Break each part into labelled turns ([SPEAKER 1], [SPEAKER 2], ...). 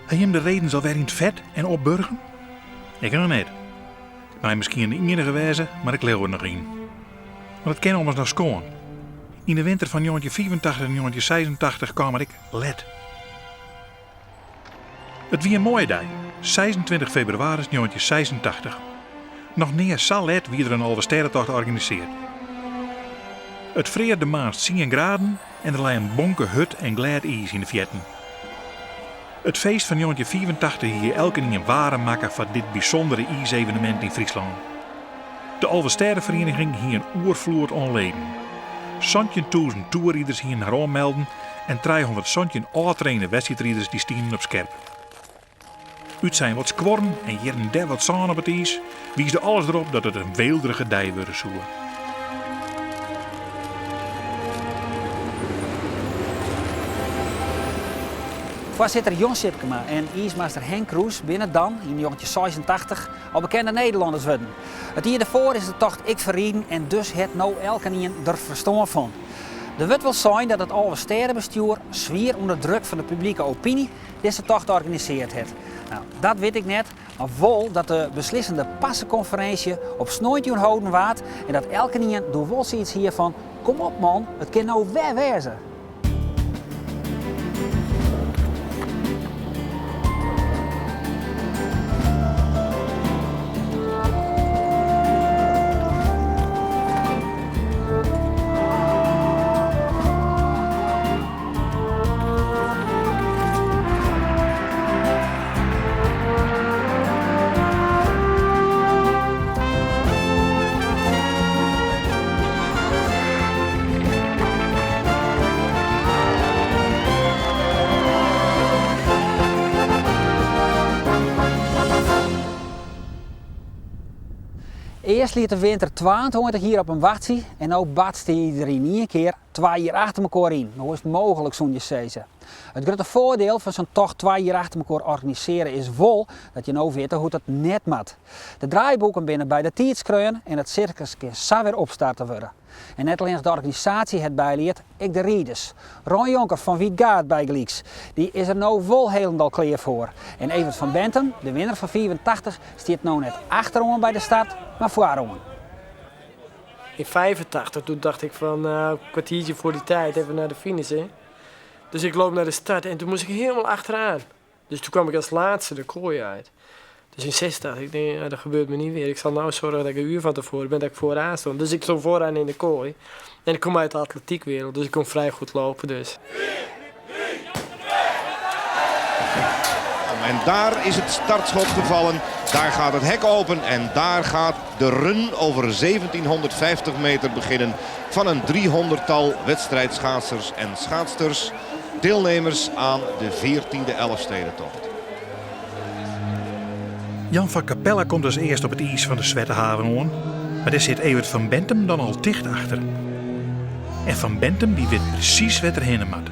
[SPEAKER 1] Ha jim de redens alwer yn 't fet en opburgen? Ik noch net. Ik mei miskien de ienige wêze, mar ik leau der noch yn. Want it kin ommers noch skoan. Yn de winter fan njoggentjinhûndertfiifentachtich en njoggentjinhûndertseisentachtich kaam er ek let. It wie in moaie dei, seisentweintich febrewaris njoggentjinhûndertseisentachtich. Noch nea sa let wie der in Alvestêdetocht organisearre. It frear de moarns tsien graden en der lei in bonke hurd en glêd iis yn de fierten. It feest fan njoggentjinhûndertfiifentachtich hie elkenien waarm makke foar dit bysûndere iisevenemint yn Fryslân. De Alvestêdeferieniging hie in oerfloed oan leden. Santjintûzen toerriders hienen har oanmelden en trijehûndertsantjin ôftrainde wedstriidriders dy stienen op skerp. Utsein wat skuorren en hjir en dêr wat sân op it iis, wiisde alles derop dat it in weelderige dei wurde soe.
[SPEAKER 2] Foarsitter Jon Sipkema en iismaster Henk Kroes binne dan, yn njoggentjinhûndertseisentachtich, al bekende Nederlanners wurden. It jier derfoar is de tocht ek ferriden en dus hat no elkenien der ferstân fan. Der wurdt wol sein dat it Alvestêdebestjoer swier ûnder druk fan de publike opiny dizze tocht organisearre hat. No, dat wit ik net, mar wol dat de beslissende parsekonferinsje op sneintejûn holden waard en dat elkenien doe wol sayts hie fan kom op man, it kin no wer wêze. Earst liet de winter twaentweintich jier op him wachtsje en no batste hy der yn ien kear twa jier achter mekoar yn. Hoe is it mooglik, soene je sizze. It grutte foardiel fan sa'n tocht twa jier achter mekoar organisearje is wol dat je no witte hoe't it net moat. De draaiboeken binne by de tiid skreaun en it sirkus kin sa wer opstarten wurde. En net allinnich de organisaasje hat byleard, ek de riders. Ron Jonker fan Wytgaard bygelyks, dy is der no wol hielendal klear foar. En Evert van Benthem, de winner fan fiifentachtich, stiet no net achteroan by de start, mar foaroan.
[SPEAKER 3] Yn fiifentachtich, doe dacht ik fan in kwartiertje foar dy tiid even nei de finish. Hè. Dus ik loop nei de start en toen moast ik hielendal achteraan. Dus toen kwam ik als laatste de kooi uit. Dus yn 86, ik denk, ja, dat gebeurt me niet weer. Ik zal nou zorgen dat ik een uur van tevoren ben, dat ik vooraan stond. Dus ik stond vooraan in de kooi. En ik kom uit de atletiekwereld, dus ik kon vrij goed lopen. Dus.
[SPEAKER 4] En daar is het startschot gevallen. Daar gaat het hek open en daar gaat de run over 1750 meter beginnen van een 300-tal wedstrijdschaatsers en schaatsters. Deelnemers aan de 14e Elfstedentocht.
[SPEAKER 1] Jan van Capelle komt as earst op it iis fan de Swettehaven oan, mar dêr sit Evert van Benthem dan al ticht achter. En Van Benthem dy wit presys wêr't er hinne moat.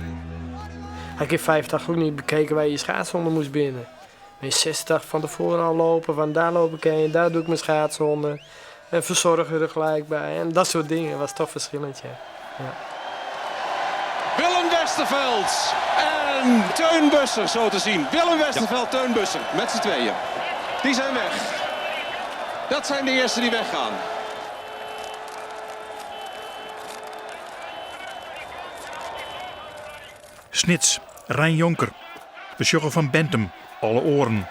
[SPEAKER 3] Ha ik yn 85 ook niet bekeken waar je schaatsen onder moest binnen. Yn 60 van tevoren al lopen, want daar loop ik heen, daar doe ik mijn schaatsen onder. En verzorger er gelijk bij. En dat soort dingen was toch verschillend, ja. Ja.
[SPEAKER 5] Willem Westerveld en Teun Busser, zo te zien. Willem Westerveld, Teun Busser, met z'n tweeën. Die zijn weg. Dat zijn de eerste die weggaan.
[SPEAKER 1] Snits, Rein Jonker. We sjogge Van Benthem, alle oaren.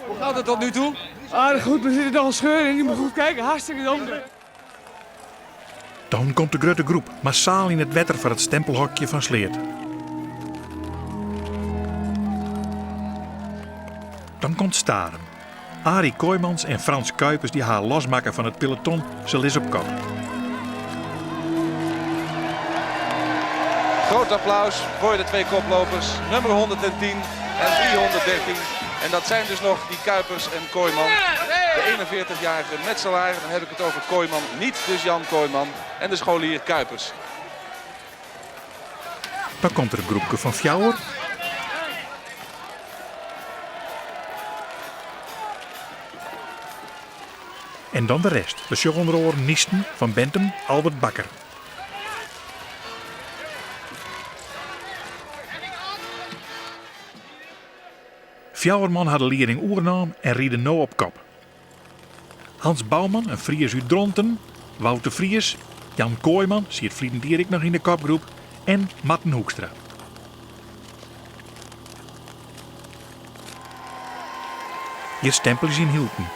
[SPEAKER 5] Hoe gaat het tot nu toe?
[SPEAKER 6] Aardig goed, er zit nog een scheur in. Je moet goed kijken, hartstikke donker.
[SPEAKER 1] Dan komt de grutte groep massaal yn it wetter foar it stempelhokje fan Sleat. Dan komt Starum. Arie Kooijmans en Frans Kuipers dy ha losmakke fan it peloton, se lizze op kop.
[SPEAKER 5] Groot applaus voor de twee koplopers, nummer 110 en 313. En dat zijn dus nog die Kuipers en Kooijman. De 41-jarige metselaar, dan heb ik het over Kooijman, niet dus Jan Kooijman. En de scholier Kuipers.
[SPEAKER 1] Dan komt der in groepke fan fjouwer. En dan de rest. We sjogge ûnder oaren Niesten, Van Benthem, Albert Bakker. Fjouwer man ha de lieding oernaam en ride no op kop. Hans Bouwman, in Fries út Dronten, Wout de Vries, Jan Kooijman, siet ferliden jier ek noch yn de kopgroep, en Marten Hoekstra. Hjir stempelje se yn Hylpen.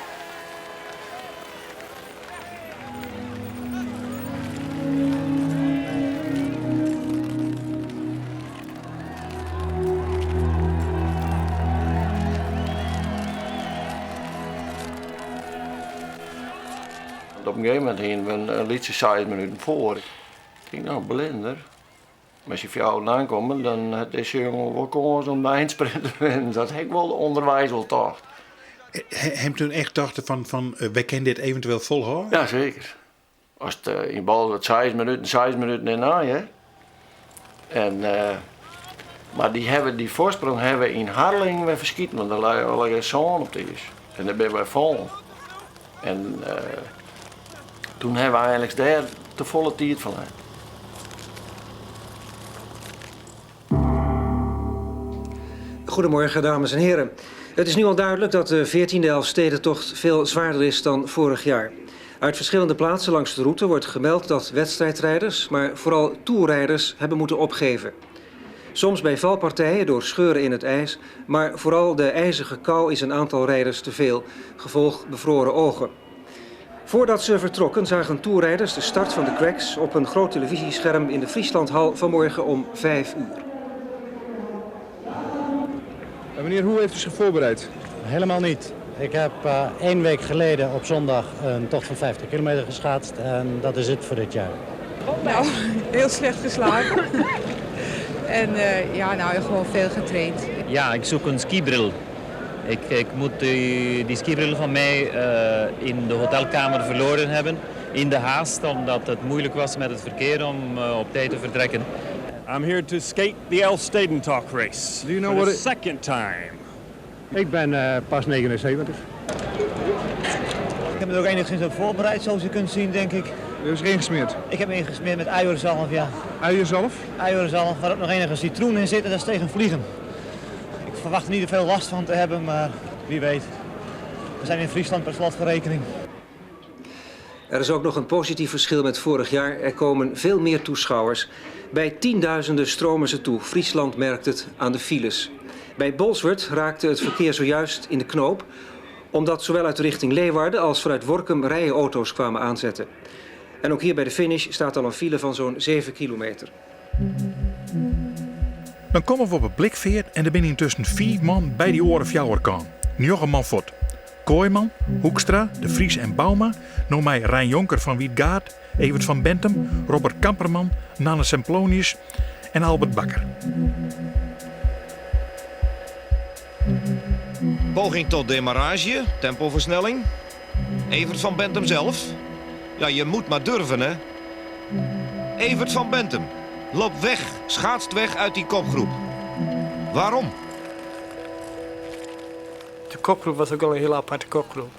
[SPEAKER 7] Op in gegeven momint hiene we in lytse seis minuten foar. Ik tink, no, blinder. As je fjouweren oankomme, dan hat dizze jonge wol kâns om de einsprint te winnen. Dat ha ik wol ûnderweis wol tocht.
[SPEAKER 1] Him toen echt tocht fan wy kinne dit eventueel folhâlde?
[SPEAKER 7] Ja, seker. As it yn Boalsert seis minuten, seis minuten en nei, hè. En, mar dy hawwe, dy foarsprong hawwe we yn Harlingen wer ferskiten, want der lei allegear sân op it iis. En dêr binne wy fallen. En toen hawwe we einliks dêr te folle tiid ferlern.
[SPEAKER 8] Goedemorgen, dames en heren. Het is nu al duidelijk dat de 14e Elfstedentocht veel zwaarder is dan vorig jaar. Uit verschillende plaatsen langs de route wordt gemeld dat wedstrijdrijders, maar vooral toerrijders, hebben moeten opgeven. Soms bij valpartijen door scheuren in het ijs, maar vooral de ijzige kou is een aantal rijders te veel. Gevolg bevroren ogen. Voordat ze vertrokken zagen toerrijders de start van de cracks op een groot televisiescherm in de Frieslandhal vanmorgen om 5 uur.
[SPEAKER 5] Meneer, hoe heeft u zich voorbereid?
[SPEAKER 9] Helemaal niet. Ik heb uh, één week geleden op zondag een tocht van 50 kilometer geschaatst en dat is het voor dit jaar.
[SPEAKER 6] Nou, heel slecht geslapen. en uh, ja, nou, gewoon veel getraind.
[SPEAKER 10] Ja, ik zoek een skibril. Ik, ik moet die, die skibril van mij uh, in de hotelkamer verloren hebben. In de haast, omdat het moeilijk was met het verkeer om uh, op tijd te vertrekken.
[SPEAKER 11] I'm here to skate the Elfstedentocht race.
[SPEAKER 5] Do you know
[SPEAKER 11] For
[SPEAKER 5] what
[SPEAKER 11] the
[SPEAKER 5] it...
[SPEAKER 11] second time.
[SPEAKER 12] Ik ben uh, pas 79.
[SPEAKER 13] Ik heb me er ook enigszins op voorbereid, zoals u kunt zien, denk ik.
[SPEAKER 5] U is ingesmeerd?
[SPEAKER 13] Ik heb me ingesmeerd met uierzalf, ja.
[SPEAKER 5] Uierzalf?
[SPEAKER 13] Uierzalf, waar ook nog enige citroen in zit en dat is tegen vliegen. Ik verwacht er niet te veel last van te hebben, maar wie weet. We zijn in Friesland per slot van rekening.
[SPEAKER 8] Er is ook nog een positief verschil met vorig jaar. Er komen veel meer toeschouwers. Bij tienduizenden stromen ze toe. Friesland merkt het aan de files. Bij Bolsward raakte het verkeer zojuist in de knoop, omdat zowel uit de richting Leeuwarden als vanuit Workum rijen auto's kwamen aanzetten. En ook hier bij de finish staat al een file van zo'n 7 kilometer.
[SPEAKER 1] Dan komme we op it Blikfeart en der binne yntusken fiif man by dy oare fjouwer kaam. Njoggen man fuort. Kooijman, Hoekstra, De Vries en Bouma, no mei Rein Jonker fan Wytgaard, Evert van Bentum, Robert Kamperman, Nanne Semplonius en Albert Bakker.
[SPEAKER 4] Poging tot demarrage, tempoversnelling. Evert van Bentum zelf. Ja, je moet maar durven, hè. Evert van Bentum loopt weg, schaatst weg uit die kopgroep. Waarom?
[SPEAKER 3] De kopgroep was ook al een hele aparte kopgroep.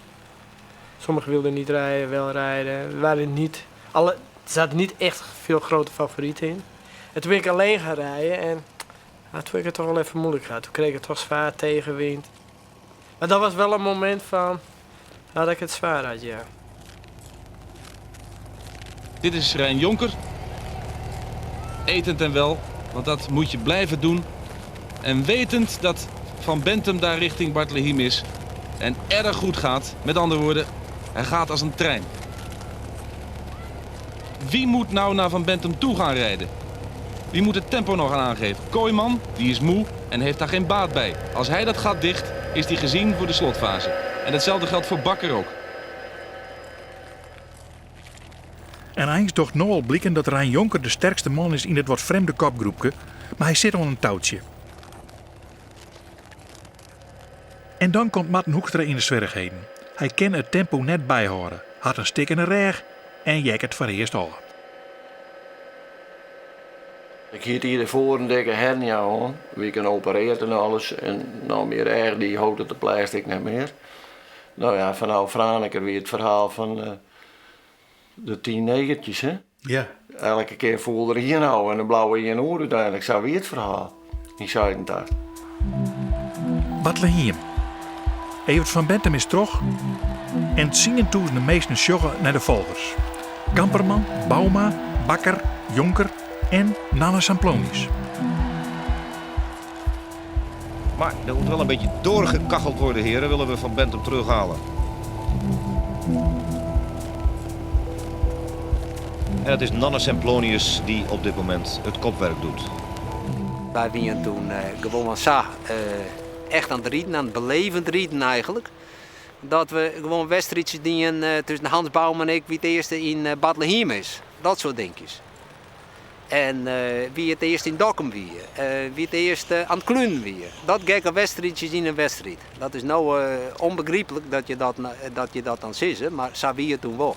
[SPEAKER 3] Sommigen wilden niet rijden, wel rijden. Er waren niet, alle, er zaten niet echt veel grote favorieten in. En toen ben ik alleen gaan rijden en ja, toen heb ik het toch wel even moeilijk gehad. Toen kreeg ik het toch zwaar tegenwind. Maar dat was wel een moment van dat ik het zwaar had, ja.
[SPEAKER 5] Dit is Rein Jonker. Etend en wel, want dat moet je blijven doen. En wetend dat Van Bentum daar richting Bartlehiem is en erg goed gaat. Met andere woorden, hij gaat als een trein. Wie moet nou naar Van Bentum toe gaan rijden? Wie moet het tempo nog gaan aangeven? Kooijman, die is moe en heeft daar geen baat bij. Als hij dat gat dicht, is hij gezien voor de slotfase. En hetzelfde geldt voor Bakker ook.
[SPEAKER 1] En eins docht no al bliken dat Rein Jonker de sterkste man is yn it wat frjemde kopgroepke, mar hy sit oan in toutsje. En dan komt Marten Hoekstra yn de swierrichheden. Hy kin it tempo net byhâlde, hat in stikkene rêch en heakket foarearst ôf.
[SPEAKER 7] Ik hie it jier derfoar in dikke hernia hân, wie ik operearre en alles. En no myn rêch dy hold it de plastic net mear. No ja, fanôf Franeker wie it ferhaal fan eh, de tien negertjes, hè?
[SPEAKER 1] Ja.
[SPEAKER 7] Elke kear foel der ien ôf en der bleau ien oer úteinlik. Sa wie it ferhaal yn 87.
[SPEAKER 1] Bartlehiem. Evert van Benthem is troch en tsientûzenen minsken sjogge nei de folgers. Kamperman, Bouma, Bakker, Jonker en Nanne Samplonius.
[SPEAKER 4] Maar er moet wel een beetje doorgekacheld worden, heren, willen we Van Benthem terughalen. En het is Nanne Semplonius die op dit moment het kopwerk doet.
[SPEAKER 14] Wy wienen toen gewoan sa echt oan it riden, oan it beleven riden eigenlijk. Dat we gewoan wedstriidsjes dienen tusken Hans Bouma en ik wie it earste yn Bartlehiem is. Dat soart dinkjes. En wie it earst yn Dokkum wie, wie it earst oan it klunen wie. Dat gekke wedstriidsjes yn in wedstriid. Dat is no ûnbegryplik dat je dat, dat je dat dan sizze, mar sa wie it toen wol.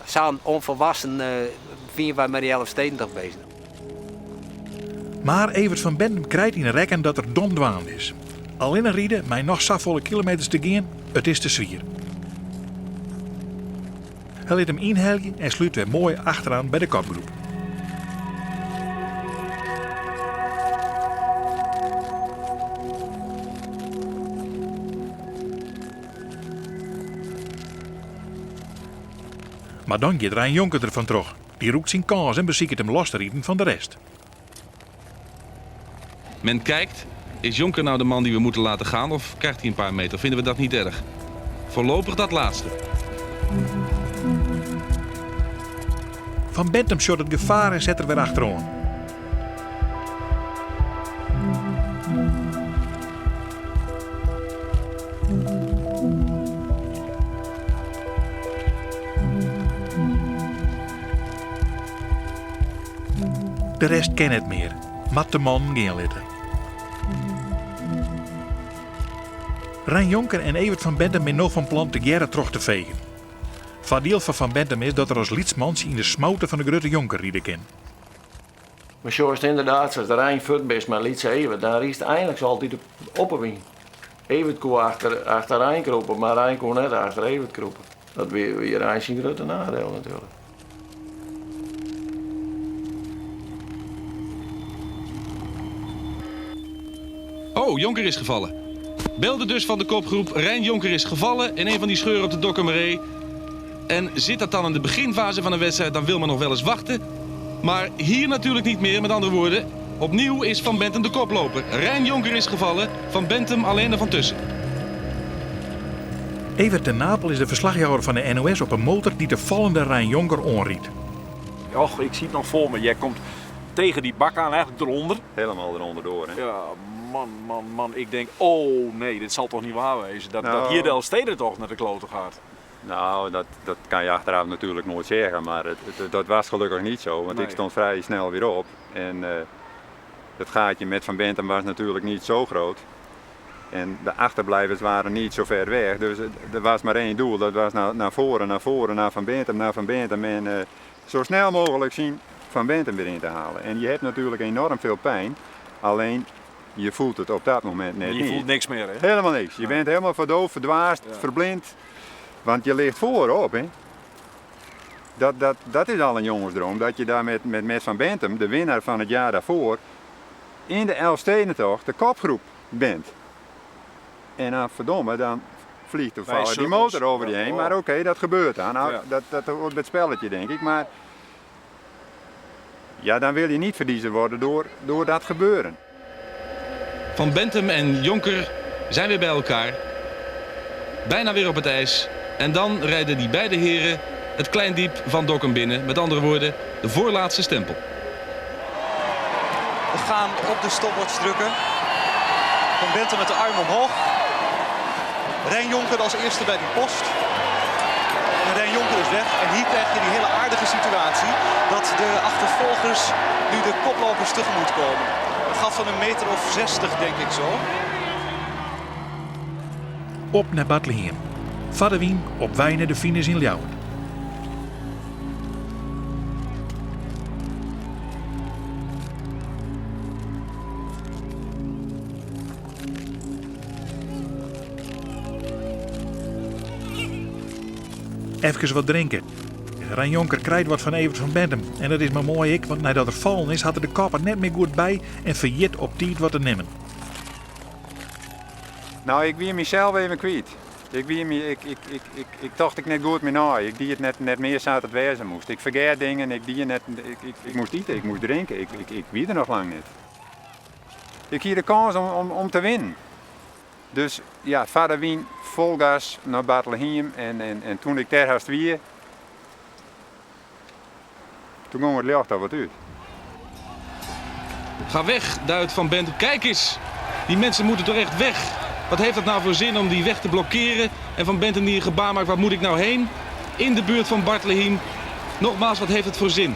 [SPEAKER 14] Sa'n ûnfolwassen wiene wy mei dy Elfstedentocht bezich.
[SPEAKER 1] Mar Evert van Benthem krijt yn 'e rekken dat er dom dwaande is. Allinne ride mei noch safolle kilometers te gean, it is te swier. Hy lit him ynhelje en slút wer moai achteroan by de kopgroep. Mar dan giet Rein Jonker der fan troch. Dy rûkt syn kâns en besiket him los te riden fan de rest.
[SPEAKER 5] Men kijkt, is Jonker nou de man die we moeten laten gaan of krijgt hij een paar meter? Vinden we dat niet erg? Voorlopig dat laatste.
[SPEAKER 1] Van Benthem sjocht it gefaar en set der wer achteroan. De rest kin net mear, moat de mannen gean litte. Rein Jonker en Evert van Benthem binne no fan plan tegearre troch te fegen. Foardiel foar Van Benthem is dat er as lyts mantsje yn de smoute fan de grutte Jonker ride kin.
[SPEAKER 7] Mar sjochst inderdaad, as de Rein fuort bist mei lytse Evert, dan rydst einliks altyd op 'e wyn. Evert koe achter, achter Rein krûpe, mar Rein koe net achter Evert krûpe. Dat wie, wie Rein syn grutte nadeel natuerlik.
[SPEAKER 5] Oh, Jonker is gevallen. Beelden dus van de kopgroep. Rein Jonker is gevallen in een van die scheuren op de Dokkumeree. En zit dat dan in de beginfase van een wedstrijd, dan wil men nog wel eens wachten. Maar hier natuurlijk niet meer. Met andere woorden, opnieuw is Van Benthem de koploper. Rein Jonker is gevallen, Van Benthem alleen ervan tussen.
[SPEAKER 1] Evert ten Napel is de ferslachjouwer fan de NOS op 'e motor dy't de fallende Rein Jonker oanrydt.
[SPEAKER 11] Och, ik zie het nog voor me. Jij komt tegen die bak aan, eigenlijk eronder.
[SPEAKER 15] Helemaal eronder door, hè?
[SPEAKER 11] Ja, man, man, man. Ik denk, oh nee, dit zal toch niet waar wezen. Dat, dat
[SPEAKER 15] Nou.
[SPEAKER 11] hier de Elfstedentocht naar de kloten gaat.
[SPEAKER 15] Nou, dat, dat kan je achteraf natuurlijk nooit zeggen, maar het, het- dat was gelukkig niet zo, want
[SPEAKER 11] Nee.
[SPEAKER 15] ik stond vrij snel weer op. En eh, het gaatje met Van Benthem was natuurlijk niet zo groot. En de achterblijvers waren niet zo ver weg, dus het- er was maar één doel, dat was naar, naar voren, naar voren, naar Van Benthem, naar Van Benthem. En eh, zo snel mogelijk zien Van Benthem weer in te halen. En je hebt natuurlijk enorm veel pijn, alleen je voelt het op dat moment net
[SPEAKER 11] Je
[SPEAKER 15] niet.
[SPEAKER 11] voelt niks meer, hè?
[SPEAKER 15] Helemaal niks. Je bent helemaal verdoofd, verdwaasd, verblind. Want je ligt voorop, hè. Dat, dat, dat is al een jongensdroom, dat je daar met, met, met Van Benthem, de winnaar van het jaar daarvoor, in de Elfstedentocht de kopgroep bent. En dan verdomme, dan vliegt toevallig die
[SPEAKER 11] sukkels.
[SPEAKER 15] motor over je
[SPEAKER 11] Ja,
[SPEAKER 15] heen.
[SPEAKER 11] oh.
[SPEAKER 15] Maar oké, dat gebeurt dan. Nou,
[SPEAKER 11] Ja.
[SPEAKER 15] dat, dat hoort bij het spelletje, denk ik. Maar ja, dan wil je niet verliezen worden door, door dat gebeuren.
[SPEAKER 5] Van Benthem en Jonker zijn weer bij elkaar. Bijna weer op het ijs. En dan rijden die beide heren het kleindiep van Dokkum binnen. Met andere woorden, de voorlaatste stempel.
[SPEAKER 16] We gaan op de stopwatch drukken. Van Benthem met de arm omhoog. Rein Jonker als eerste bij die post. En Rein Jonker is weg. En hier krijg je die hele aardige situatie dat de achtervolgers nu de koplopers tegemoet komen. Een gat van een meter of 60 denk ik zo.
[SPEAKER 1] Op nei Bartlehiem. Foar de wyn op wei nei de finish yn Ljouwert. Efkes wat drinke. Rein Jonker krijt wat fan Evert van Benthem. En dat is mar moai ek, want neidat er fallen is, hat er de kop der net mear goed by en ferjit op tiid wat te nimmen.
[SPEAKER 15] Nou, ik wie mysels even kwyt. Ik, wie my, ik, ik, ik, ik, ik tocht ik net goed mear nei. Ik die it net, net mear sa't it wêze moast. Ik fergeat dingen, ik die net, ik, ik, ik moast ite, ik moast drinke. Ik, ik, ik wie der noch lang net. Ik hie de kâns om, om, om te winnen. Dus ja, foar de wyn, fol gas nei Bartlehiem. En, en, en toen ik dêr hast wie, toen gong it ljocht al wat út.
[SPEAKER 5] Ga weg, duidt Van Bent. Kijk eens, die mensen moeten toch echt weg. Wat heeft dat nou voor zin om die weg te blokkeren? En Van Benthem die een gebaar maakt, waar moet ik nou heen? In de buurt van Bartlehiem. Nogmaals, wat heeft het voor zin?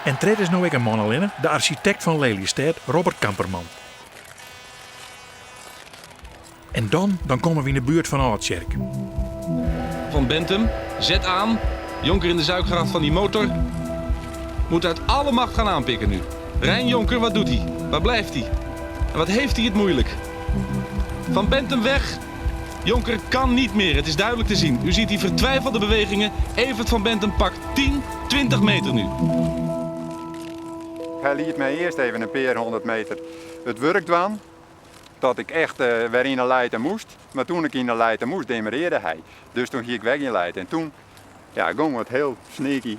[SPEAKER 1] En tredde is no ek in man allinne, de arsjitekt fan Lelystêd, Robert Kamperman. En dan, dan komme we yn de buert fan Aldtsjerk.
[SPEAKER 5] Van Benthem zet aan. Jonker in de zuikgracht van die motor. Moet uit alle macht gaan aanpikken nu. Rein Jonker, wat doet hij? Waar blijft hij? En wat heeft hij het moeilijk? Van Benthem weg. Jonker kan niet meer. Het is duidelijk te zien. U ziet die vertwijfelde bewegingen. Evert van Benthem pakt 10, 20 meter nu.
[SPEAKER 15] Hy liet my earst even in pear hûndert meter it wurk dwaan, dat ik echt wer yn 'e lijte moast. Mar toen ik yn 'e lijte moast, demerearde hy. Dus toen hie ik wer gjin lijte. En toen ja, gong it hiel sneaky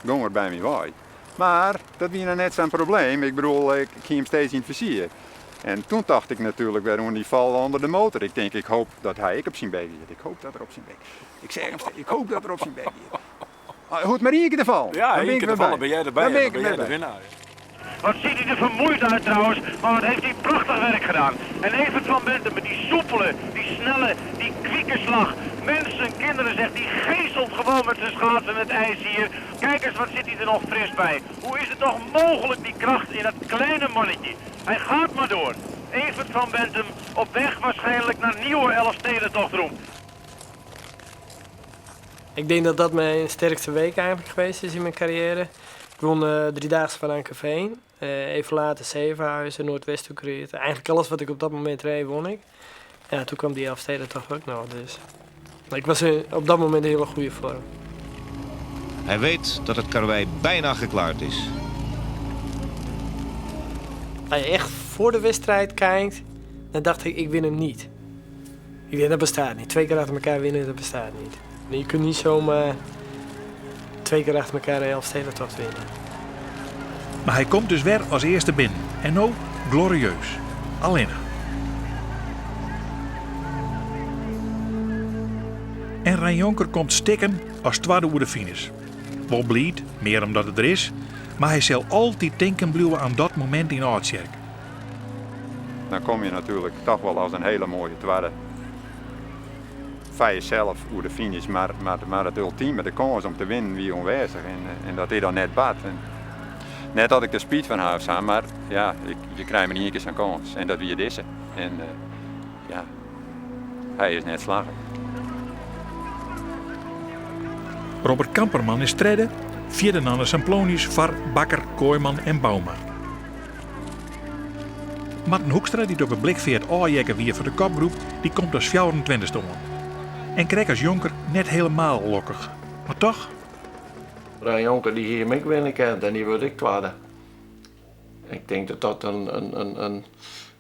[SPEAKER 15] gong er by my wei. Mar dat wie noch net sa'n probleem. Ik bedoel, ik hie him steeds yn it fizier. En toen tocht ik natuerlik wer oan dy fal ûnder de motor. Ik tink, ik hoop dat hy ek op syn bek giet. Ik hoop dat er op syn bek. Ik seach him steeds, ik hoop dat er op syn bek giet. Hoecht mar ien kear te fallen.
[SPEAKER 11] Ja,
[SPEAKER 15] Dan bin
[SPEAKER 11] één
[SPEAKER 15] ik
[SPEAKER 11] keer te
[SPEAKER 15] wer
[SPEAKER 11] fallen
[SPEAKER 15] by.
[SPEAKER 11] ben jij erbij
[SPEAKER 15] Dan
[SPEAKER 11] en
[SPEAKER 15] bin ik
[SPEAKER 11] dan
[SPEAKER 15] er
[SPEAKER 11] ben jij
[SPEAKER 15] wer
[SPEAKER 11] de
[SPEAKER 15] by.
[SPEAKER 11] winnaar.
[SPEAKER 17] Wat ziet hij er vermoeid uit trouwens, maar wat heeft hij prachtig werk gedaan. En Evert van Benthem met die soepele, die snelle, die kwieke slag. Mensen, kinderen zegt, die geeselt gewoon met zijn schaatsen het ijs hier. Kijk eens, wat zit hij er nog fris bij. Hoe is het toch mogelijk, die kracht in dat kleine mannetje. Hij gaat maar door. Evert van Benthem op weg waarschijnlijk naar nieuwe Elfstedentochtroem.
[SPEAKER 3] Ik denk dat dat mijn sterkste week eigenlijk geweest is in mijn carrière. Ik won de Driedaagse van Ankeveen. Even later Zevenhuizen, Noordwesthoekrit. Eigenlijk alles wat ik op dat moment reed, won ik. Ja, toen kwam die Elfstedentocht ook nog. Dus. Maar ik was op dat moment in hele goede vorm.
[SPEAKER 4] Hij weet dat het karwei bijna geklaard is.
[SPEAKER 3] Als je echt voor de wedstrijd kijkt, dan dacht ik, ik win hem niet. Ik denk, dat bestaat niet. 2 keer achter elkaar winnen, dat bestaat niet. Je kunt niet zomaar 2 keer achter elkaar de Elfstedentocht winnen.
[SPEAKER 1] Maar hij komt dus weer als eerste binnen. En nou, glorieus. Allinne. En Rein Jonker komt stikken als tweede oer de finish. Wol bliid, mear omdat it der is, mar hy sil altyd tinken bliuwe oan dat momint yn Aldtsjerk.
[SPEAKER 15] Dan kom je natuerlik toch wol as in hiele moaie twadde foar jesels oer de finish, mar it ultime, de kâns om te winnen wie oanwêzich en dat is dan net bard. En net dat ik der spyt fan ha of sa, mar ja, je krije mar ien kear sa'n kâns en dat wie dizze. En ja, hy is net slagge.
[SPEAKER 1] Robert Kamperman is tredde, fjirde Nanne Samplonius foar Bakker, Kooiman en Bouma. Marten Hoekstra, dy't op 'e Blikfeart ôfheakke wie foar de kopgroep, dy komt as fjouwerentweintichste oan. En krekt as Jonker net helemaal lokkich. Mar toch?
[SPEAKER 7] Rein Jonker dy hie him ek winne kind en dy wurdt ek twadde. Ik tink dat dat in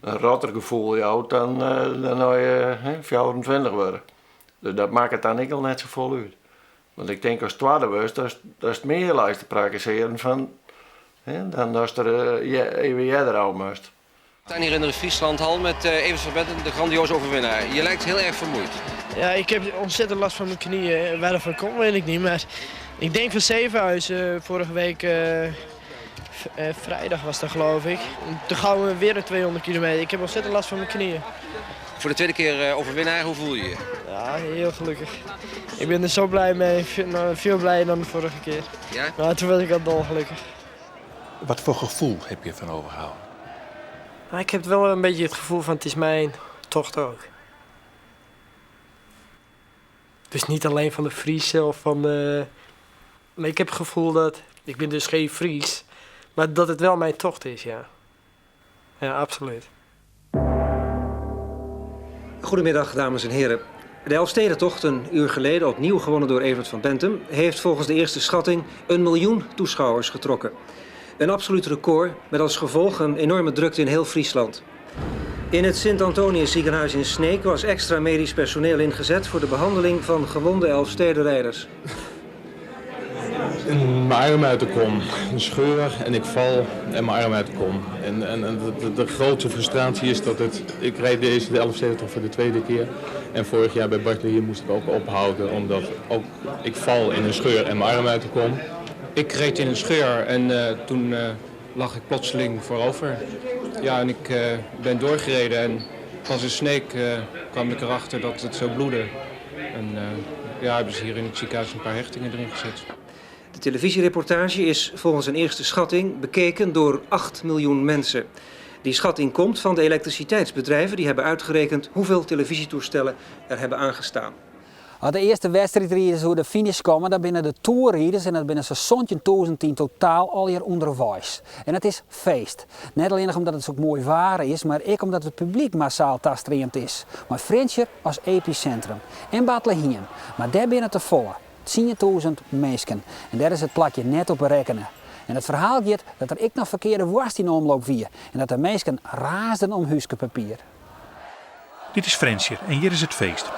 [SPEAKER 7] rotter gefoel jout dan dan as je 24 wurde. Dus dat makket dan ek al net safolle út. Want ik tink ast twadde wurdst, datst mear leist te prakkesearjen fan, hè, dan datst der even earder ôf moatst.
[SPEAKER 18] We staan hier in de Frieslandhal met Evert van Benthem, de grandioze overwinnaar. Je lijkt heel erg vermoeid.
[SPEAKER 3] Ja, ik heb ontzettend last van mijn knieën. Waar dat van komt, weet ik niet. Maar ik denk van Zevenhuizen, vorige week vrijdag was dat, geloof ik. Toen gaan we weer een 200 kilometer. Ik heb ontzettend last van mijn knieën.
[SPEAKER 18] Voor de tweede keer overwinnaar, hoe voel je je?
[SPEAKER 3] Ja, heel gelukkig. Ik ben er zo blij mee. Veel blijer dan de vorige keer.
[SPEAKER 18] Ja?
[SPEAKER 3] Maar toen was ik al dolgelukkig.
[SPEAKER 1] Wat voor gevoel heb je ervan overgehouden?
[SPEAKER 3] Ik heb wel een beetje het gevoel van het is mijn tocht ook. Dus niet alleen van de Fries of van de... Maar ik heb het gevoel dat... Ik ben dus geen Fries, maar dat het wel mijn tocht is, ja. Ja, absoluut.
[SPEAKER 8] Goedemiddag, dames en heren. De Elfstedentocht, een uur geleden opnieuw gewonnen door Evert van Bentum, heeft volgens de eerste schatting een miljoen toeschouwers getrokken. Een absoluut record met als gevolg een enorme drukte in heel Friesland. In het Sint-Antonius ziekenhuis in Sneek was extra medisch personeel ingezet voor de behandeling van gewonde Elfstedenrijders.
[SPEAKER 19] Mijn arm uit de kom. Een scheur en ik val en mijn arm uit de kom. En, en, en de, de, grootste frustratie is dat het... Ik rijd deze de 1170 voor de tweede keer. En vorig jaar bij Bartlehier moest ik ook ophouden. Omdat ook ik val in een scheur en mijn arm uit de kom.
[SPEAKER 20] Ik reed in een scheur en uh, toen uh, lag ik plotseling voorover. Ja, en ik uh, ben doorgereden en pas in Sneek kwam ik erachter dat het zo bloedde. En ja, hebben ze hier in het ziekenhuis een paar hechtingen erin gezet.
[SPEAKER 8] De televisiereportage is volgens een eerste schatting bekeken door 8 miljoen mensen. Die schatting komt van de elektriciteitsbedrijven die hebben uitgerekend hoeveel televisietoestellen er hebben aangestaan.
[SPEAKER 2] As de earste wedstriidriders oer de finish komme, dan binne de toerriders en dat binne sa'n 17.000 yn totaal allegear ûnderweis. En it is feest. Net allinnich omdat it sok moai waar is, mar ek omdat it publyk massaal tastreamd is. Mei Frjentsjer as episintrum. En Bartlehiem. Mar dêr binne tefolle. 10.000 minsken. En dêr is it plakje net op berekkene. En it ferhaal giet dat der ek noch ferkearde woarst yn omloop wie en dat de minsken raasden om húskepapier.
[SPEAKER 1] Dit is Frjentsjer en hjir is it feest.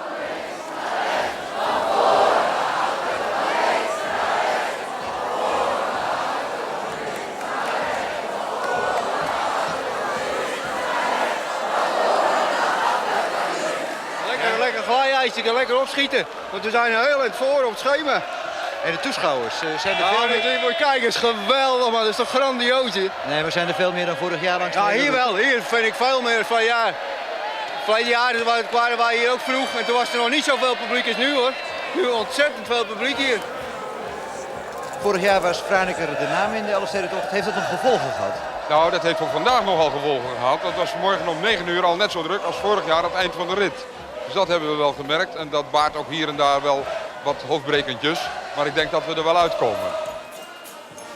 [SPEAKER 21] Lekker, lekker glijijsje, lekker opschieten. Want we zijn heel eind voor op het schema.
[SPEAKER 16] En de toeschouwers, eh, zijn er
[SPEAKER 21] Ja,
[SPEAKER 16] veel meer...
[SPEAKER 21] moet je kijken, is geweldig man, dat is toch grandioos hier?
[SPEAKER 16] Nee, maar zijn er veel meer dan vorig jaar langs de
[SPEAKER 21] Ja,
[SPEAKER 16] hele
[SPEAKER 21] hier
[SPEAKER 16] route?
[SPEAKER 21] wel. Hier vind ik veel meer van ja. Verleden jaar waren wij hier ook vroeg en toen was er nog niet zoveel publiek als nu hoor. Nu ontzettend veel publiek hier.
[SPEAKER 16] Vorig jaar was Franeker de naam in de Elfstedentocht. Heeft dat nog gevolgen gehad?
[SPEAKER 5] Nou, dat heeft voor vandaag nogal gevolgen gehad. Dat was vanmorgen om 9 uur al net zo druk als vorig jaar aan het eind van de rit. Dus dat hebben we wel gemerkt en dat baart ook hier en daar wel wat hoofdbrekentjes. Maar ik denk dat we er wel uitkomen.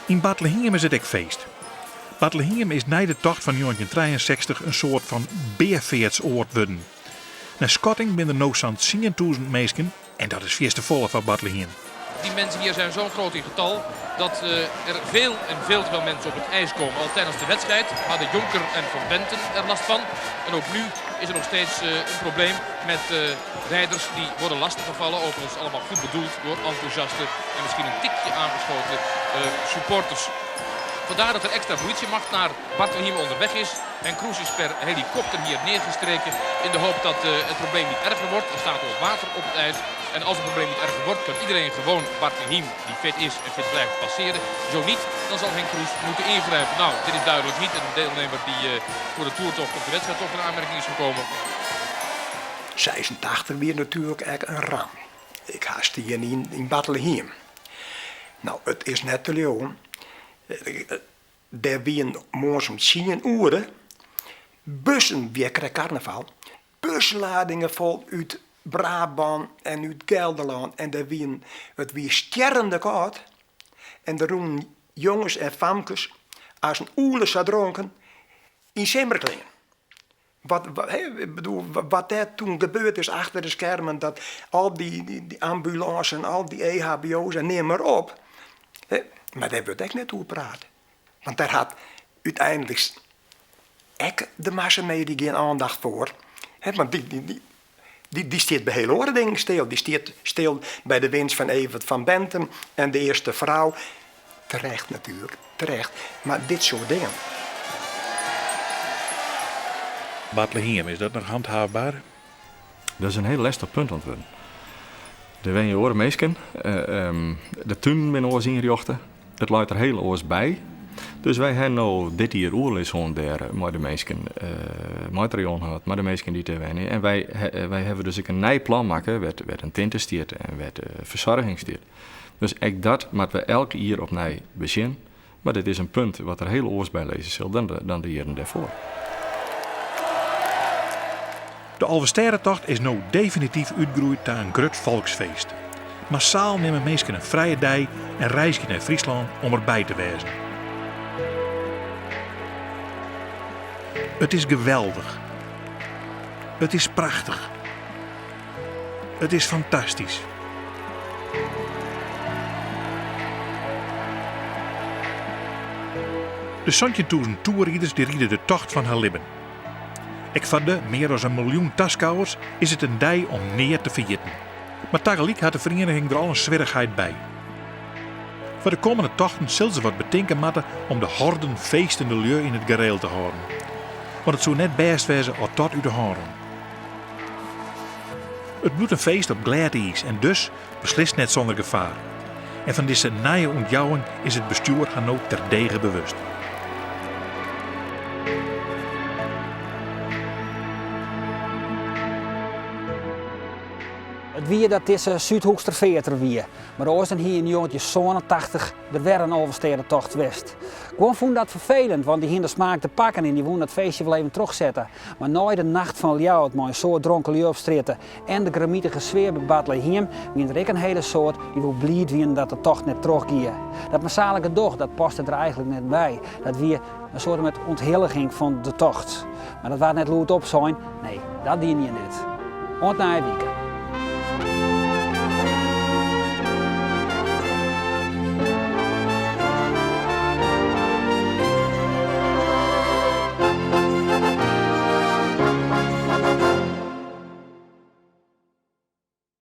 [SPEAKER 1] Yn Bartlehiem is it ek feest. Bartlehiem is nei de tocht fan 1963 in soart fan beafeartsoard wurden. Nei skatting binne der no sa'n 10.000 minsken en dat is fierste folle foar Bartlehiem.
[SPEAKER 22] Die mensen hier zijn zo groot in getal dat eh, er veel en veel te veel mensen op het ijs komen. Al tijdens de wedstrijd hadden Jonker en Van Benten er last van. En ook nu is er nog steeds eh, een probleem met eh, rijders die worden lastiggevallen. Overigens allemaal goed bedoeld door enthousiaste en misschien een tikje aangeschoten supporters. Vandaar dat er extra politiemacht naar Bartlehiem onderweg is. En Kroes is per helikopter hier neergestreken in de hoop dat eh, het probleem niet erger wordt. Er staat al water op het ijs. En als het probleem niet erger wordt, kan iedereen gewoon Bartlehiem, die fit is en fit blijft, passeren. Zo niet, dan zal Henk Kroes moeten ingrijpen. Nou, dit is duidelijk niet een deelnemer die eh, voor de toertocht of de wedstrijdtocht in aanmerking is gekomen.
[SPEAKER 23] 86 wie natuerlik ek in ramp. Ik ha stien yn, yn Bartlehiem. No, it is net te leauwen. Dêr wienen moarns om tsien oere bussen, wie krekt karnaval, busladingen fol út Brabân en út Gelderlân. En dêr wienen, it wie stjerrende kâld. En der rûnen jonges en famkes as in ûle sa dronken yn simmerklean. Wat, ik bedoel, wat dêr toen gebeurd is achter de skermen, dat al dy, dy, dy ambulânsen en al dy EHBO's en neam mar op. Mar dêr wurdt ek net oer praat. Want dêr hat úteinlik ek de massamedia gjin oandacht foar. Want dy, dy, dy, dy, dy stiet by hiel oare dingen stil. Dy stiet stil by de winst fan Evert van Bentum en de earste frou. Terecht natuerlik, terecht. Mar dit soart dingen.
[SPEAKER 1] Bartlehiem, is dat noch handhaafbaar?
[SPEAKER 24] Dat is in hiel lestich punt oan it wurden. Der wenje oare minsken, de tunen binne oars ynrjochte, it leit der hiel oars by. Dus wy ha no dit jier oerlis hân dêr mei de minsken, mei it rayon hân, mei de minsken dy't dêr wenje. En wy, wy hawwe dus ek in nij plan makke wêr't, wêr't in tinte stiet en wêr't fersoarging stiet. Dus ek dat moatte we elk jier opnij besjen. Mar dit is in punt wat der hiel oars by lizze sil dan de, dan de jierren dêrfoar.
[SPEAKER 1] De Alvestêdetocht is no definityf útgroeid ta in grut folksfeest. Massaal nimme minsken in frije dei en reizgje nei Fryslân om der by te wêzen. It is geweldich. It is prachtich. It is fantastysk. De 17.000 toerriders dy ride de tocht fan har libben. Ek foar de mear as in miljoen taskôgers is it in dei om nea te ferjitten. Mar tagelyk hat de ferieniging der al in swierrichheid by. Foar de kommende tochten sil se wat betinke moatte om de horden feestende lju yn it gareel te hâlden. Want it soe net bêst wêze as dat út de hân rûn. It bliuwt in feest op glêd iis en dus beslist net sûnder gefaar. En fan dizze nije ûntjouwing is it bestjoer har no terdege bewust.
[SPEAKER 2] It wie dat dizze Súdhoeksterfeart der wie, mar oars dan hie yn 1987 der wer in Alvestêdetocht west. Guon fûnen dat ferfelend, want dy hiene de smaak te pakken en dy woene dat feestje wol even trochsette. Mar nei de nacht fan Ljouwert mei in soad dronken lju op strjitte en de gremitige sfear by Bartlehiem wiene der ek in hele soad dy't wol bliid wiene dat de tocht net trochgie. Dat massale gedoch, dat paste der eigentlik net by. Dat wie in soarte met ûnthilliging fan de tocht. Mar dat waard net lûdop sein, nee, dat diene je net. Oant nije wike.